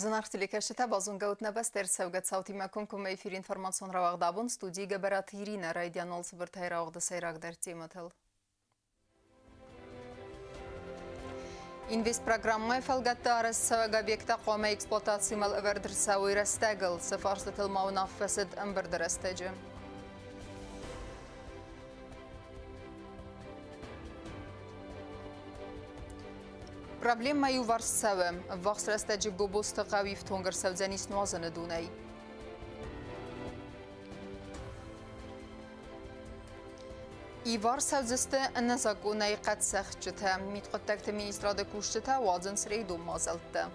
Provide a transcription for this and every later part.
Зынаргъ телекӕсджытӕ, базонгӕ ут нӕ бӕстӕ ӕрцӕугӕ цаутимӕ комкоммӕ эфиры информацион рауагъд абон студийы Гӕбӕраты Иринӕ райдианыл цыбыртӕй рауагъды сӕйрагдӕр темӕтыл. Инвестпрограммӕйы фӕлгӕтты арӕзтцӕуӕг объекттӕ хъуамӕ эксплуатацимӕ лӕвӕрд ӕрцӕуой рӕстӕгыл, цы фарстытыл ма уынаффӕ цыд ӕмбырды рӕстӕджы. Проблемӕ иуварс цӕуы. Ӕввахс рӕстӕджы Гобозты хъӕу ифтонг ӕрцӕудзӕнис нуазыны донӕй. Ивар цӕудзысты ӕнӕзакъонӕй хъӕдцӕгъдджытӕ. Мидхъуыддӕгты министрады кусджытӕ уадзынц рейдон мадзӕлттӕ.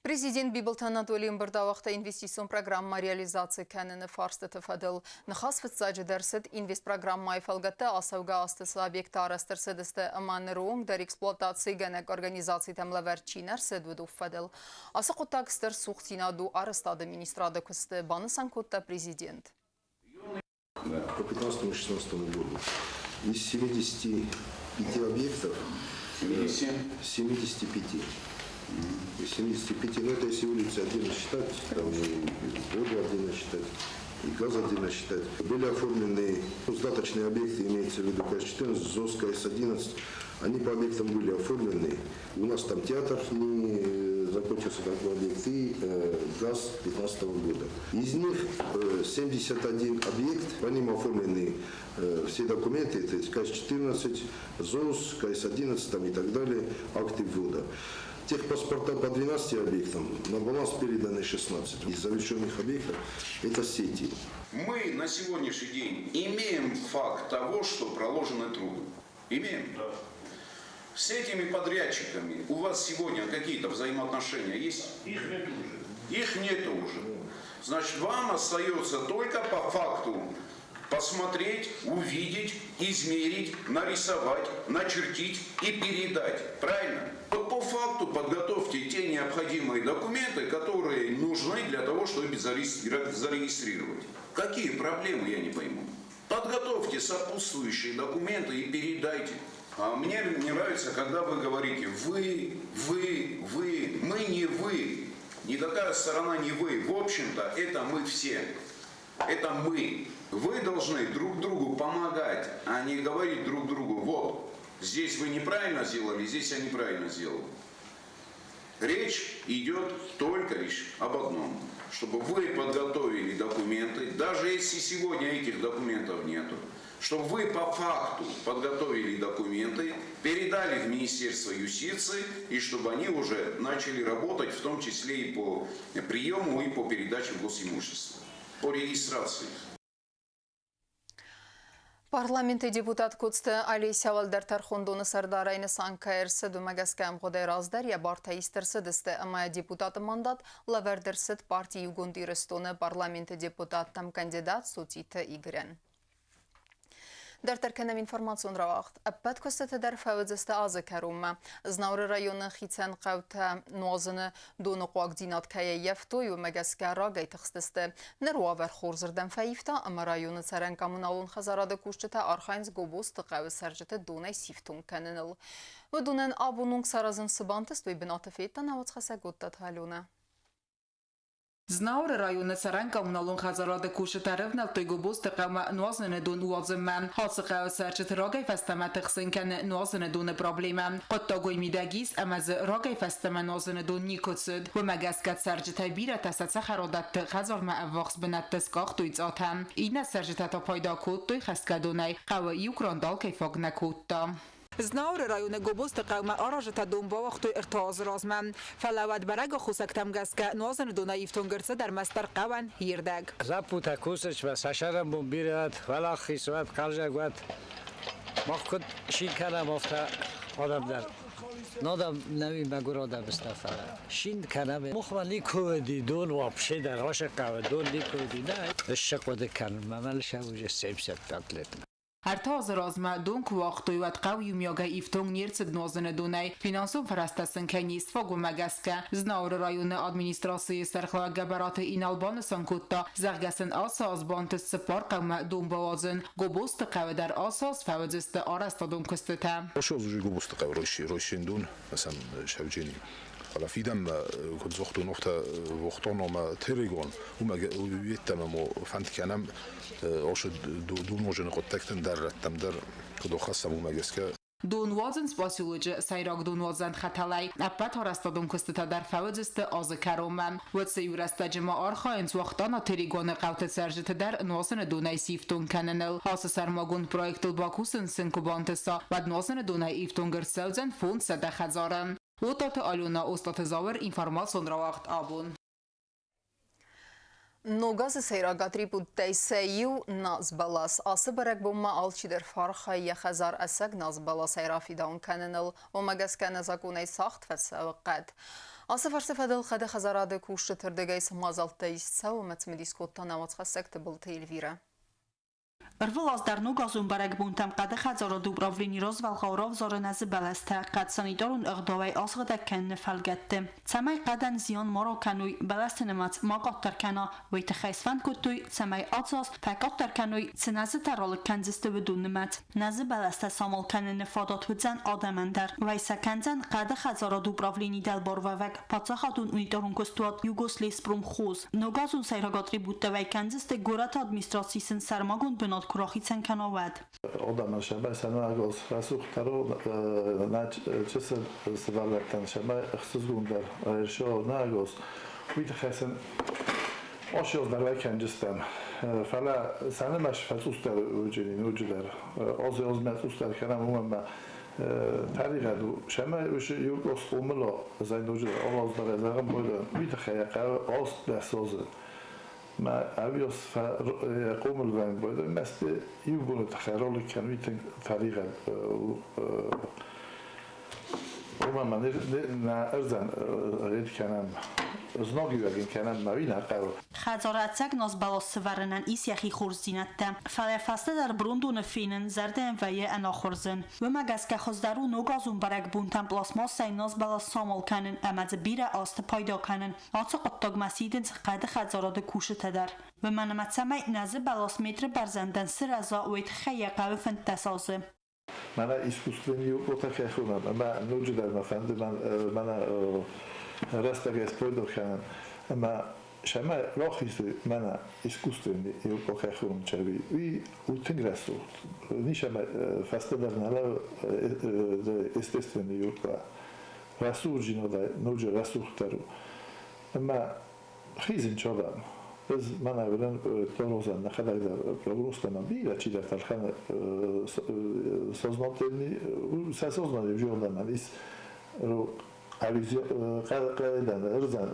Президент Бибылты Анатолий ӕмбырд ауагъта инвестицион программӕ реализаци кӕныны фарстыты фӕдыл. Ныхас фыццаджыдӕр цыд инвестпрограммӕйы фӕлгӕтты ацӕугӕ азты цы объекттӕ арӕзт ӕрцыдысты ӕмӕ ныры онг дӕр эксплуатацигӕнӕг организацитӕм лӕвӕрд чи нӕ рцыд, уыдон фӕдыл. Ацы хъуыддаг стыр цухдзинад у арӕзтады министрады куысты, банысан кодта президент. По 15-16 году из 75 объектов 77? 75. Из 75, ну это если улицы отдельно считать, там и воду отдельно считать, и газ отдельно считать. Были оформлены, ну, сдаточные объекты, имеется в виду КС-14, ЗОС, КС-11, они по объектам были оформлены. У нас там театр не закончился такой объект и газ 2015 года. Из них 71 объект, по ним оформлены все документы, то есть КС-14, ЗОС, КС-11 там и так далее, акты ввода. Техпаспорта по 12 объектам, на баланс переданы 16. Из завершенных объектов это сети. Мы на сегодняшний день имеем факт того, что проложены трубы. Имеем? Да. С этими подрядчиками у вас сегодня какие-то взаимоотношения есть? Их нет уже. Их нет уже. Значит, вам остается только по факту посмотреть, увидеть, измерить, нарисовать, начертить и передать. Правильно? Вот по факту подготовьте те необходимые документы, которые нужны для того, чтобы зарегистрировать. Какие проблемы, я не пойму. Подготовьте сопутствующие документы и передайте. А мне не нравится, когда вы говорите «вы, вы, вы», мы не вы. Никакая сторона не вы. В общем-то, это мы все. Это мы. Вы должны друг другу помогать, а не говорить друг другу, вот, здесь вы неправильно сделали, здесь я неправильно сделал. Речь идет только лишь об одном, чтобы вы подготовили документы, даже если сегодня этих документов нету, чтобы вы по факту подготовили документы, передали в Министерство юстиции, и чтобы они уже начали работать, в том числе и по приему, и по передаче госимущества, по регистрации. Парламенты депутат Коцты Олеся уӕлдӕр тӕрхондоны сӕрдарӕй нысан кӕй ӕрцыд, уымӕ гӕсгӕ ӕмгъуыдӕй раздӕр йӕ бартӕ ист ӕрцыдысты ӕмӕ депутаты мандат лӕвӕрд ӕрцыд парти Иугонд Ирыстоны парламенты депутаттӕм кандидат Сотиты Игорӕн. Дарддӕр кӕнӕм информацион рауагъд. Ӕппӕт куыстыты дӕр фӕуыдзысты азы кӕронмӕ. Знауыры районы хицӕн хъӕутӕ нуазыны доны хъуагдзинад кӕй ӕййӕфтой, уымӕ гӕсгӕ рагӕй тыхстысты. Ныр уавӕр хорзырдӕм фӕивта ӕмӕ районы цӕрӕн коммуналон хӕдзарады кусджытӕ архайынц Гобозты хъӕуы цӕрджыты донӕй сифтонг кӕныныл. Уыдонӕн абон онг саразын цы бантыст, уый бынаты федта науӕдзхӕссӕг Оттаты Аленӕ. Знауыры районы цӕрӕн коммуналон хӕдзарады кусджытӕ ӕрӕвнӕлдтой Гобозты хъӕумӕ нуазыны дон уадзынмӕ. Ацы хъӕуы цӕрджыты рагӕй фӕстӕмӕ тыхсын кӕны нуазыны доны проблемӕ. Хъуыддаг уый мидӕг ис, ӕмӕ дзы рагӕй фӕстӕмӕ нуазыны дон никуы цыд. Уымӕ гӕсгӕ цӕрджытӕй бирӕтӕ сӕ цӕхӕрадӕтты хӕдзармӕ ӕввахс бынӕтты скъахтой цъатӕ. Иннӕ цӕрджытӕ та пайда кодтой хӕсгӕ донӕй, хъӕуы иу кран алкӕй фаг нӕ кодта. Знауыры районы Гобозты хъӕумӕ аразджытӕ дон бауагътой ӕртӕ азы размӕ. Фӕлӕ уӕд бӕрӕг аххосӕгтӕм гӕсгӕ нуазыны донӕй ифтонг ӕрцыд ӕрмӕстдӕр хъӕуӕн йе рдӕг. Лӕппутӕ кусынц, сӕ сӕрӕнбон бирӕ уӕд, уӕлахиз уӕд, хъӕлдзӕг уӕд. Мах куыд цин кӕнӕм, афтӕ адӕм дӕр. Надӕм нӕуи мӕгуыр адӕм сты, фӕлӕ цин кӕнӕм. Махмӕ никуы уыди дон вообще дӕр, ацы хъӕуы дон никуы уыди. Нӕ, ссӕ хъуыды кӕнын, мӕ мӕлсӕ уже 75 лет. 3 азы размӕ дон куы уагътой, уӕд хъӕу иумиагӕй ифтонг не рцыд нуазыны донӕй, финансон фӕрӕзтӕ сын кӕй не сфаг, уымӕ гӕсгӕ. Знауыры районы администрацийы сӕргълӕууӕг Гӕбӕраты Инал банысан кодта, зӕгъгӕ сын ацы аз бантыст цыппар хъӕумӕ дон бауадзын. Гобозты хъӕуы дӕр ацы аз фӕуыдзысты арӕзтадон куыстытӕ. Гобозты хъӕуы Ройсендон, сӕм Шӕвджени. Фӕлӕ фидӕнмӕ куыд загътон, афтӕ вохтон ӕмӕ Терегон, уымӕ йеддӕмӕ мо фӕнд кӕнӕм ошо дуножыны хъуыддӕгтӕн дӕр рӕттӕм дӕр куыд оххӕссӕм, уымӕ гӕсгӕ. Дон уадзынц поселочы сӕйраг донуадзӕн хӕтӕлӕй. Ӕппӕт арӕзтадон куыстытӕ дӕр фӕуыдзысты азы кӕронмӕ. Уыцы иу рӕстӕджы ма архайынц Уахтана Терегоны хъӕуты цӕрджыты дӕр нуазыны донӕй сифтонг кӕныныл. Ацы сӕрмагонд проектыл бакусын сын куы бантыса, уӕд нуазыны донӕй ифтонг ӕрцӕудзӕн 500 хӕдзары. Отаты Алена, Остаты Зауыр, информацион рауагъд «Абон». Ног азы сӕйраг атрибуттӕй сӕ иу назбӕлас. Ацы бӕрӕгбонмӕ алчидӕр фӕархайы йӕ хӕдзар ӕцӕг назбӕласӕй рафидауын кӕныныл. Уымӕ гӕсгӕ ӕнӕзакъонӕй сагъд фӕцӕуы хъӕд. Ацы фарсты фӕдыл хъӕды хӕдзарады кусджыты рдыгӕй цы мадзӕлттӕ ист цӕуы, ӕмӕ цымыдис кодта науӕдзхӕссӕг Тыбылты Эльвирӕ. Ӕрвылаз дӕр ногазон бӕрӕгбонтӕм хъӕды хӕдзарады управлени развӕлгъау равзары нӕзы бӕлӕстӕ хъӕд санитарон ӕгъдауӕй асыгъдӕг кӕныны фӕлгӕтты. Цӕмӕй хъӕдӕн зиан ма ракӕной, бӕлӕсты нымӕц ма къаддӕр кӕна, уый тыххӕй сфӕнд кодтой, цӕмӕй ацы аз фӕкъаддӕр кӕной, цы нӕзытӕ ралыг кӕндзысты, уыдон нымӕц. Нӕзы бӕлӕстӕ самал кӕныны фадат уыдзӕн адӕмӕн дӕр. Уӕй сӕ кӕндзӕн хъӕды хӕдзарады управленийы дӕлбаруӕвӕг паддзахадон унитарон куыстуат Югослеспромхоз. Ногазон сӕйраг атрибуттӕ уӕй кӕндзысты горӕты администраци сын сӕрмагонд бынат куы рахицӕн кӕна, уӕд. Адӕмӕн сӕмӕ сӕнагоз рӕсугъддӕр у нӕ чысыл сывӕллӕттӕн сӕмӕ ӕхсызгондӕр нагоз. Уый тыххӕй сын осиоздӕр уӕй кӕнджыстӕм. Фӕлӕ сӕ нымӕц фӕцъусдӕр уыджыни ноджыдӕр. Озы-озмӕ цъусдӕр кӕнӕм, уымӕн ӕмӕ тӕригъӕд у. Сӕмӕ уыцы иу къос хъомыло зӕй ноджыдӕр олаздӕр зӕгъын бойдӕн. Уый тыххӕй хъӕуы 18 азы. Мӕ ӕвиос хъомыл вӕнг бойдӕн мӕсты иу боны тыххӕй ролик кӕн, уый тынг тӕригъӕд у. Уымӕн ӕмӕ нӕ ӕрдзӕн ред кӕнӕм, знагиуӕг ын кӕнӕм мӕ уый нӕ хъӕуы. Хӕдзары ӕцӕг назбӕлас сывӕрынӕн ис йӕхи хорздзинӕдтӕ, фӕлӕ фӕстӕдӕр брондоны фенын зӕрдӕйӕн вӕййы ӕнахуыр зын. Уымӕ гӕсгӕ хуыздӕр у ногазон бӕрӕгбонтӕм пластмассӕй назбӕлас самал кӕнын ӕмӕ дзы бирӕ азты пайда кӕнын. Ацы хъуыддагмӕ сидынц хъӕды хӕдзарады кусджытӕ дӕр. Уымӕн ӕмӕ цӕмӕй нӕзы бӕлас метры бӕрзӕндӕн сырӕза, уый тыххӕй йӕ хъӕуы 15 азы. Мӕнӕ искусственный юркъотӕ кӕй хонӕм, ӕмӕ ноджыдӕр мӕ фӕнды мӕнӕ рӕстӕгӕй спойдӕр кӕнын. Ӕмӕ сӕмӕ рахизы мӕнӕ искусственный юркъо кӕй хонын чӕви, уый у тынг рӕсугъд. Нисӕмӕ фӕстӕдӕр нӕ естественный юркъа. Рӕсугъддзинадӕй ноджы рӕсугъддӕр у. Ӕмӕ хизын чадӕм. Ӕз мӕнӕ уыдӕн Торозӕн нӕхӕдӕг дӕр прогнозтӕ бирӕ чидӕртӕ ӕлхӕны сознательный, сӕ сознание журналмӕ ис къӕйдӕн ӕрдзӕн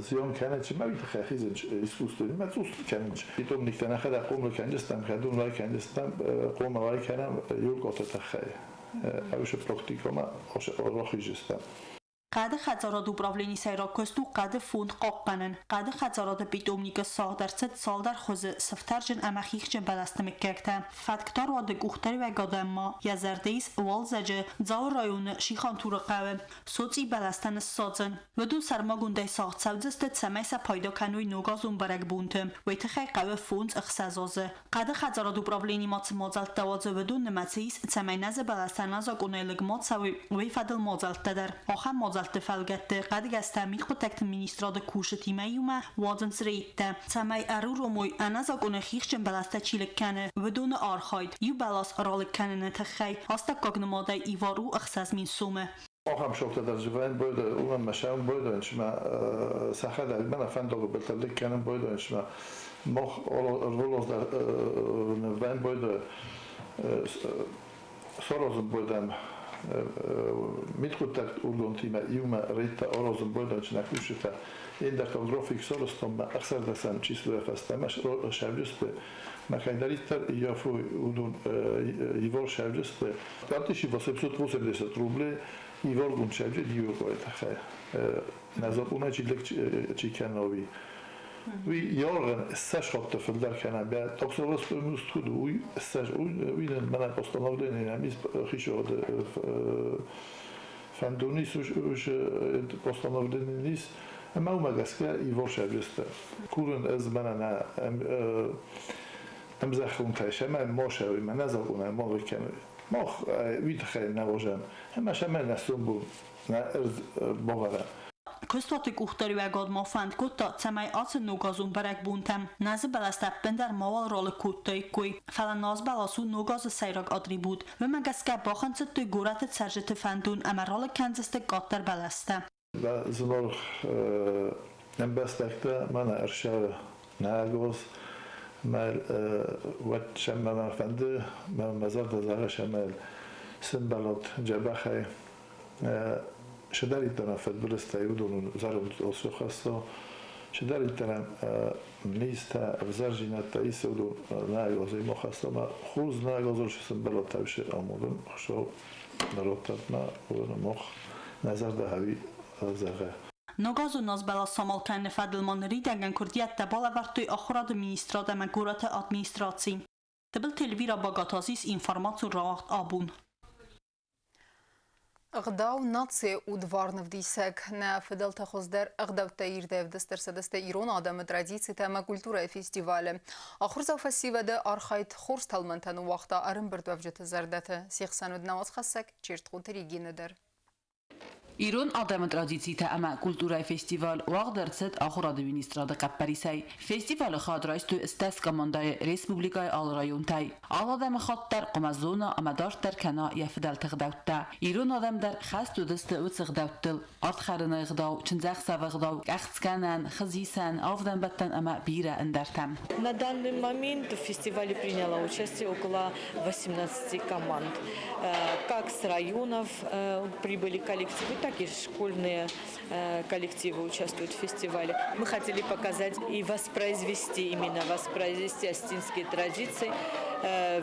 зион кӕнын чи ма уый тыххӕй хизын искусственный ма цъус кӕнын. Питомниктӕ нӕхӕдӕг хъомыл кӕнджыстӕм, хӕдон уӕй кӕнджыстӕм, хъомыл уӕй кӕнӕм юркъоты тыххӕй. Ӕвшы практикӕмӕ рахизыстӕм. Хъӕды хӕдзарады управленийы сӕйраг куыст у хъӕды фонд хъахъхъӕнын. Хъӕды хӕдзарады питомникы сагъд ӕрцыд цалдӕр хуызы сыфтӕрджын ӕмӕ хихджын бӕлӕсты мыггӕгтӕ. Фӕткдаруаты къухдариуӕгадӕн ма йӕ зӕрды ис уалдзӕджы Дзауы районы Шихантуры хъӕуы соцъи бӕлӕстӕ ныссадзын. Уыдон сӕрмагондӕй сагъд цӕудзысты, цӕмӕй сӕ пайда кӕной ногазон бӕрӕгбонты. Уый тыххӕй хъӕуы 5-6 азы. Хъӕды хӕдзарады управлени ма цы мадзӕлттӕ уадзы, уыдон нымӕцы ис, цӕмӕй нӕзы бӕлӕстӕ ӕнӕзакъонӕй лыг ма цӕуой, уый фӕдыл мадзӕлттӕ дӕр. Ахӕм мадзӕлтты фӕлгӕтты хъӕдгӕстӕ мидхъуыддӕгты министрады кусджытимӕ иумӕ уадзынц рейдтӕ, цӕмӕй ӕруромой ӕнӕзакъонӕй хихджын бӕлӕстӕ чи лыг кӕны, уыдоны архайд. Иу бӕлас ралыг кӕныны тыххӕй астӕуккаг нымадӕй ивар у 6000 сомы. Ахӕм шоктӕ дӕр зывӕн бойдой, уымӕн мӕ сӕм бойдойын, цыма сӕхӕдӕг мӕнӕ фӕндагы былтӕ лыг кӕнын бойдойын, цыма мах ӕрвылаз дӕр нывӕн бойдой саразын бойдӕм мидхъуыддӕгты органтимӕ иумӕ рейдтӕ аразын бойдойын, чи нӕ кусджытӕ. Ендӕр та график сарӕзтам, мӕ ӕхсӕрдӕсӕм числойӕ фӕстӕмӕ сӕвджысты, мӕ кӕйдӕриддӕр ййафой, уыдон ивар сӕвджысты. 1880 рублей иваргонд сӕвджы Нью-Йоркы тыххӕй. Нӕ закъонӕй чи лыг чи кӕна, уый. Уый йоргӕн ссӕдз хатты фылдӕр кӕнӕ таксовоз куыд у, уый ссӕдз, уый нын мӕнӕ постановление нӕм ис хицауады фӕндон ис, постановление ис, ӕмӕ уымӕ гӕсгӕ ивор сӕвджысты. Курын ӕз мӕнӕ нӕ ӕмзӕххонтӕй сӕмӕ ма сӕуи, мӕ нӕ закъонӕй ма кӕной. Мах уый тыххӕй нӕ уозӕм, ӕмӕ сӕмӕ нӕ сомбон нӕ ӕрдз бавӕрӕм. Куыстуаты къухдариуӕгад ма фӕнд кодта, цӕмӕй ацы ногазон бӕрӕгбонтӕм нӕзы бӕлӕстӕ ӕппындӕр мауал ралыг кодтаиккой. Фӕлӕ назбӕлас у ногазы сӕйраг атрибут. Уымӕ гӕсгӕ бахынцыдтой горӕты цӕрджыты фӕндон ӕмӕ ралыг кӕндзысты къаддӕр бӕлӕстӕ. Зынаргъ ӕмбӕстӕгтӕ, мӕнӕ ӕрсӕры нӕгоз, мӕ уӕд сӕм мӕ фӕнды, мӕ зӕрдӕ зӕгъы сӕмӕ сымбӕлӕд дзӕбӕхӕй. Чидӕриддӕр фыдбылызтӕй уыдон зӕронд хӕссы, чидӕриддӕр низтӕ, ӕвзӕрдзинӕдтӕ исы, уыдон нӕгозӕй ма хӕссы ӕмӕ хорз нӕгозыл сымбӕлӕд тавсы амонын Хуыцау народтӕ мах нӕ зӕрдӕ хӕуи зӕгъӕ. Ногазон назбӕлас самал кӕныны фӕдыл ма ныридӕгӕн куырдиӕттӕ балӕвӕрдтой Ахуырады министрад ӕмӕ горӕты администраци. Тыбылты Эльвира Багатазис информацион рауагъд Абон. Ӕгъдау нацийы удварны вдисӕг. Нӕ фыдӕлтӕ хуыздӕр ӕгъдӕуттӕ ирдӕй ӕвдыст ӕрцыдысты ирон адӕмы традицитӕ ӕмӕ культурӕйы фестивалы. Ахуырдзау фӕсивӕды архайд хорз тӕлмӕнтӕ ныууагъта ӕрӕмбырдуӕвджыты зӕрдӕты. Се хсӕн уыд науӕдзхӕссӕг Чертхъоты Регинӕ дӕр. Ирон адӕмы традицитӕ ӕмӕ культурӕйы фестиваль уагъд ӕрцыд Ахуырады министрады хъӕппӕрисӕй. Фестивалы хайад райстой 80 командӕйы республикӕйы алы районтӕй. Алы адӕмыхатт дӕр хъуамӕ зона ӕмӕ дарддӕр кӕна йӕ фыдӕлты гъдӕуттӕ. Ирон адӕм дӕр хӕст уыдысты уыцы гъдӕуттыл. Ард хӕрыны ӕгъдау, чындзӕхсӕвы ӕгъдау, къӕхцгӕнӕн, хызисӕн, авдӕнбӕттӕн ӕмӕ бирӕ ӕндӕртӕм. На данный момент в фестивале приняло участие около 18 команд. Как с районов прибыли коллективы, так и школьные коллективы участвуют в фестивале. Мы хотели показать и воспроизвести, именно воспроизвести осетинские традиции,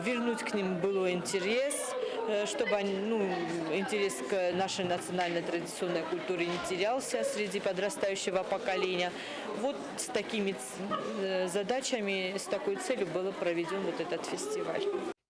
вернуть к ним был интерес, чтобы они, ну, интерес к нашей национальной традиционной культуре не терялся среди подрастающего поколения. Вот с такими задачами, с такой целью был проведен вот этот фестиваль.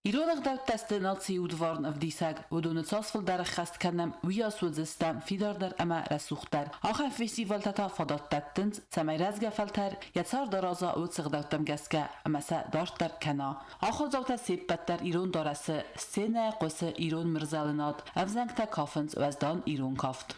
Ирон ӕгъдӕуттӕ сты нацийы удварн ӕвдисӕг. Уыдоны цас фылдӕр ӕххӕст кӕнӕм, уыйас уыдзыстӕм фидардӕр ӕмӕ рӕсугъддӕр. Ахӕм фестивалтӕ та фадат дӕттынц, цӕмӕй рӕзгӕ фӕлтӕр йӕ цард араза уыцы ӕгъдӕуттӕм гӕсгӕ ӕмӕ сӕ дарддӕр кӕна. Ахуырдзаутӕ се ппӕт дӕр ирон дарӕсы, сценӕйы хъуысы ирон мырзӕлынад, ӕвзӕнгтӕ кафынц уӕздан ирон кафт.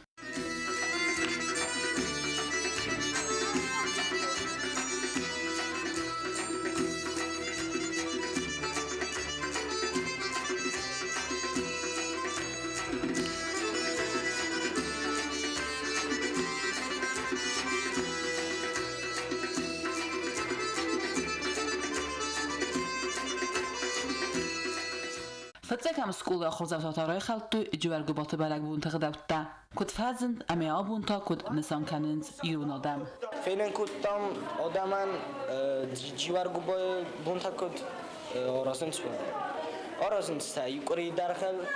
Фыццӕгӕм скъолайы ахуырдзаутӕ та райхӕлдтой Джиуӕргуыбаты бӕрӕгбонты гъдӕуттӕ. Куыд фӕзынд ӕмӕ абон та куыд нысан кӕнынц ирон адӕм? Фенын кодтам адӕмӕн Джиуӕргуыбайы бонтӕ куыд аразынц, аразынц сӕ иу къуырийы дӕргъы.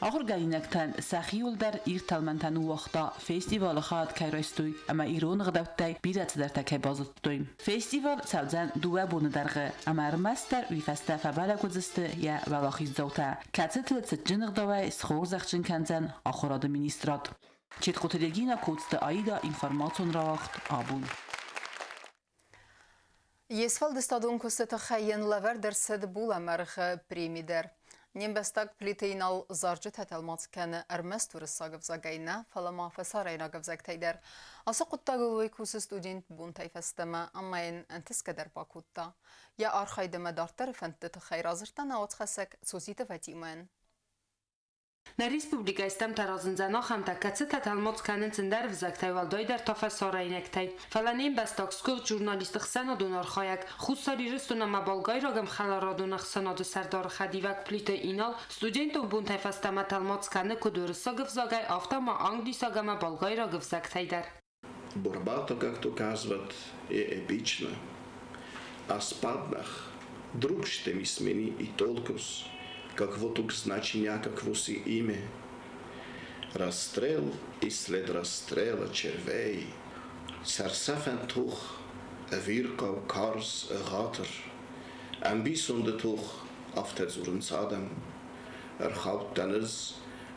Ахуыргӕнинӕгтӕн сӕхиуыл дӕр ирд тӕлмӕнтӕ ныууагъта, фестивалы хайад кӕй райстой ӕмӕ ирон ӕгъдӕуттӕй бирӕ цыдӕртӕ кӕй базыдтой. Фестиваль цӕудзӕн дыууӕ боны дӕргъы ӕмӕ ӕрмӕстдӕр уый фӕстӕ фӕбӕрӕг уыдзысты йӕ уӕлахиздзаутӕ, кӕцыты цытджын ӕгъдауӕй схорзӕхджын кӕндзӕн Ахуырады министрад. Четкъуты Регина, Коцты Аида, информацион рауагъд «Абон». Йе сфӕлдыстадон куысты тыххӕй йын лӕвӕрд ӕрцыд булӕмӕргъы преми дӕр. Не мбӕстаг Плиты Инал зарджытӕ тӕлмац кӕны ӕрмӕст уырыссаг ӕвзагӕй нӕ, фӕлӕ ма фӕсарӕйнаг ӕвзӕгтӕй дӕр. Ацы хъуыддагыл уый кусы студент бонтӕй фӕстӕмӕ ӕмӕ йын ӕнтысгӕ дӕр бакодта. Йӕ архайд ӕмӕ дарддӕры фӕндты тыххӕй радзырдта нӕ уацхӕссӕг Цоциты Фатимӕйӕн. Нӕ республикӕйы стӕмтӕ разындзӕн ахӕмтӕ, кӕцытӕ тӕлмац кӕнынц ӕндӕр ӕвзӕгтӕй, уӕлдайдӕр та фӕсарӕйнӕгтӕй. Фӕлӕ не мбӕстаг сгуыхт журналисты ӕхсӕнадон архайӕг, Хуссар Ирыстон ӕмӕ Болгайраг ӕмхӕларадон ӕхсӕнады сӕрдары хӕдивӕг Плиты Инал студентон бонтӕй фӕстӕмӕ тӕлмац кӕны куыд уырыссаг ӕвзагӕй, афтӕ ма англисаг ӕмӕ болгайраг ӕвзӕгтӕй дӕр. Борбато, как доказват, е епична. Аз паднах, друг ще ми смени и толкоз, какво тук значи някакво си име. Разстрел и след разстрела червей, сарсафен тух, Ӕвирхъау, карз, ӕгъатыр. Ӕмбисонды тох, афтӕ дзурынц адӕм. Ӕрхаудтӕн ӕз,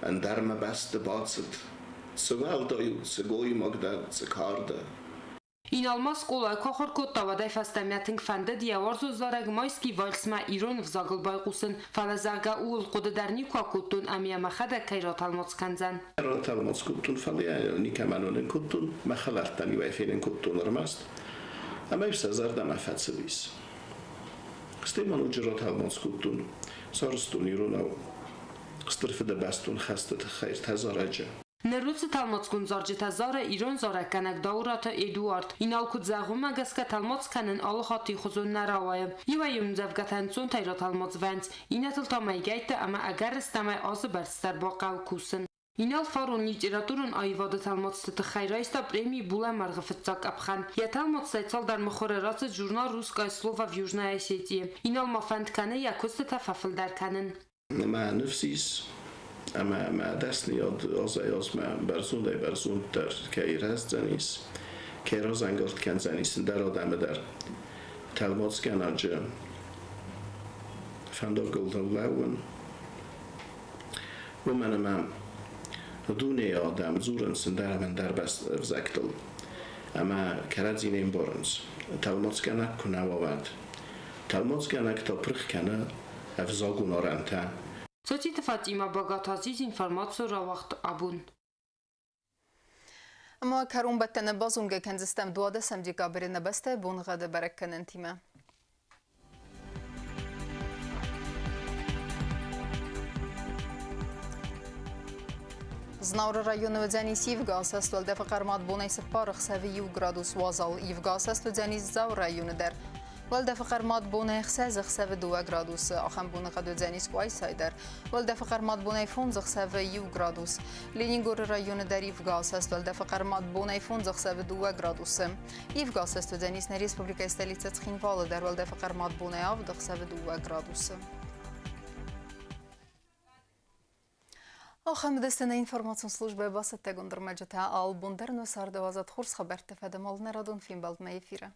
ӕндӕр мӕ бӕсты бацыд. Цы уӕлдай у, цы гоймаг дӕ, цы кар дӕ? Инал ма скъолайы куы ахуыр кодта, уӕдӕй фӕстӕмӕ тынг фӕндыд йӕ уарзон зарӕг «Майский вальс»-мӕ ирон ӕвзагыл байхъусын, фӕлӕ, зӕгъгӕ, ууыл хъуыды дӕр никуы акодтон ӕмӕ йӕ мӕхӕдӕг кӕй ратӕлмац кӕндзӕн. Ратӕлмац кодтон, фӕлӕ йӕ никӕмӕн уынын кодтон, мӕ хӕлӕрттӕн-иу ӕй фенын кодтон ӕрмӕст. Ӕмӕ-иу сӕ зӕрдӕмӕ фӕцыдис. Стӕй ма ноджы ратӕлмац кодтон, сарӕзтон иронау Стыр Фыдыбӕстон хӕсты тыххӕй ӕртӕ зарӕджы. Ныр уыцы тӕлмацгонд зарджытӕ зары ирон зарӕггӕнӕг Дауыраты Эдуард. Инал куыд зӕгъы, уымӕ гӕсгӕ тӕлмац кӕнын алы хатт ихуызон нӕ рауайы. Иуӕй-иу ӕмдзӕвгӕтӕ ӕнцонтӕй ратӕлмац вӕййынц, иннӕтыл та мӕйгӕйттӕ ӕмӕ ӕгӕрыстӕмӕй азы бӕрц дӕр бахъӕуы кусын. Инал фарон литературон аивады тӕлмацты тыххӕй райста преми «Булӕмӕргъы» фыццаг къӕпхӕн. Йӕ тӕлмацтӕй цалдӕр мыхуыры рацыд журнал «Русское слово» в Южной Осетии. Инал ма фӕнд кӕны йӕ куыстытӕ фӕфылдӕр кӕнын. Мӕ ныфс ис, ӕмӕ мӕ дӕсныйад азӕй-азмӕ бӕрзондӕй-бӕрзонддӕр кӕй рӕздзӕнис, кӕй разӕнгард кӕндзӕнис ӕндӕр адӕмы дӕр тӕлмацгӕнӕджы фӕндагыл лӕууын. Уымӕн ӕмӕ дунейы адӕм дзурынц ӕндӕр ӕмӕ ӕндӕр ӕвзӕгтыл ӕмӕ кӕрӕдзи не мбарынц. Тӕлмацгӕнӕг куы нӕ уа, уӕд. Тӕлмацгӕнӕг та пырх кӕны ӕвзагон арӕнтӕ. Цоциты Фатимӕ Багаты Азиз информаци рауагъд абон. Ӕмӕ кӕронбӕттӕны базонгӕ кӕндзыстӕм 12 декабры нӕ бӕстӕйы боныгъӕды бӕрӕггӕнӕнтимӕ. Знауыры районы уыдзӕнис ивгӕ асӕст уӕлдӕфы хъӕрмад бонӕй 4 ӕхсӕвы 1 градус уазал. Ивгӕ асӕст уыдзӕнис Дзауы районы дӕр. Уӕлдӕфы хъӕрмад бонӕй 6 ӕхсӕвы 2 градусы. Ахӕм боныгъӕд уыдзӕнис Къуайсайы дӕр. Уӕлдӕфы хъӕрмад бонӕй 5 ӕхсӕвы 1 градус. Ленингоры районы дӕр ивгӕ асӕст уӕлдӕфы хъӕрмад бонӕй 5 ӕхсӕвы 2 градусы. Ивгӕ асӕст уыдзӕнис нӕ республикӕйы столицӕ Цхинвалы дӕр уӕлдӕфы хъӕрмад бонӕй 7 ӕхсӕвы 2 градусы. Ахӕм дӕсны информацион службӕ бацӕттӕгонд ӕрмӕджытӕ албон дӕр нӕ царды уадзӕд хорз хабӕртты фӕдыл нӕ радон фембӕлдмӕ эфиры.